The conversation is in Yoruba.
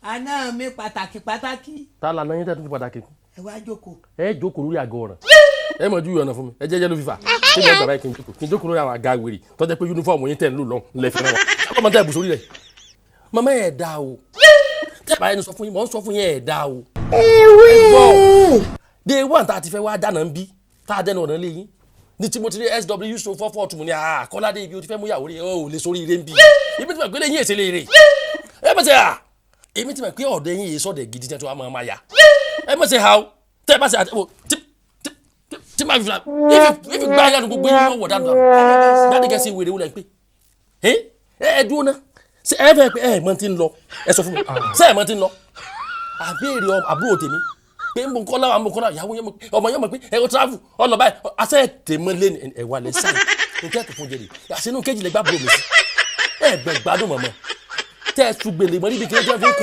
Àná mi pàtàkì pàtàkì. Ta la náà yín tẹ́ tún fi pàtàkì kú? Ẹ wá jókòó. Ẹ jókòó lórí àgọ́ ọ̀ràn, ẹ mọ̀ ju ọ̀nà fún mi. Ẹ jẹ́jẹ́ ló fi fà kí ni ẹ bàbá yìí, kí n jókòó lórí àwọn àga wèrè tó jẹ́ pé uniform yín tẹ̀ ń lò lọ ńlẹ̀ fi ràn wá. Sábà máa tẹ̀ bù sórí rẹ̀. Màmá ẹ̀ dá o, tẹ́ bá yẹn sọ fún yín, mọ̀ ń sọ fún yín, ẹ̀ dá o. Ewé day one tá a ti fẹ́ wá dáná ń bí, tá a dẹnu ọ̀nà lé yín ní tí mo ti rí SW so 442, mo ní àkọ́ládé, ibi o ti fẹ́ mú ìyàwó rẹ̀ o ò lè sórí ire ń bí. Ibi tí mo gbélé yín èsè lè rè ẹ mọ̀ sẹ́ à, èmi ti mọ̀ pé ọ̀dọ̀ yín yìí sọ̀dẹ̀ gidi tẹ́ tó wá máa yà. Ẹ mọ̀ sẹ́ ha o, tẹ́ ẹ bá ṣe àti tí tí tí máa fi fila ifi gbá yàrá gbogbo yín yóò wọ̀ dànù dànù. Dáàdì kẹ́sì wèrè wúlẹ̀ pé ẹ ẹ dúró ná. Ṣé ẹ fẹ́ pé ẹ mọ̀ ti ń lọ? Ẹ sọ fún mi, ṣé ẹ mọ̀ ti ń lọ? Àbẹ́rẹ́ àbúrò tèmi pé ń bọ̀ kọ́lá wa, ń bọ̀ kọ́lá ìyàwó yẹn, ọmọ yẹn mọ̀ pé ẹ kò travel ọlọ báyìí, àṣẹ tèmọ́ lé ní ẹ wà lẹ sáyìn ní tẹ́ẹ̀tù fún jẹ́rìí àṣẹ inú kejì lẹ gbá bùrọ̀ mi sí. Ẹ gbẹ gbádùn mọ̀mọ́ tẹ́ ẹ tún gbèlè mọ́ níbi kí ẹ jẹ́ fi ń kọ́.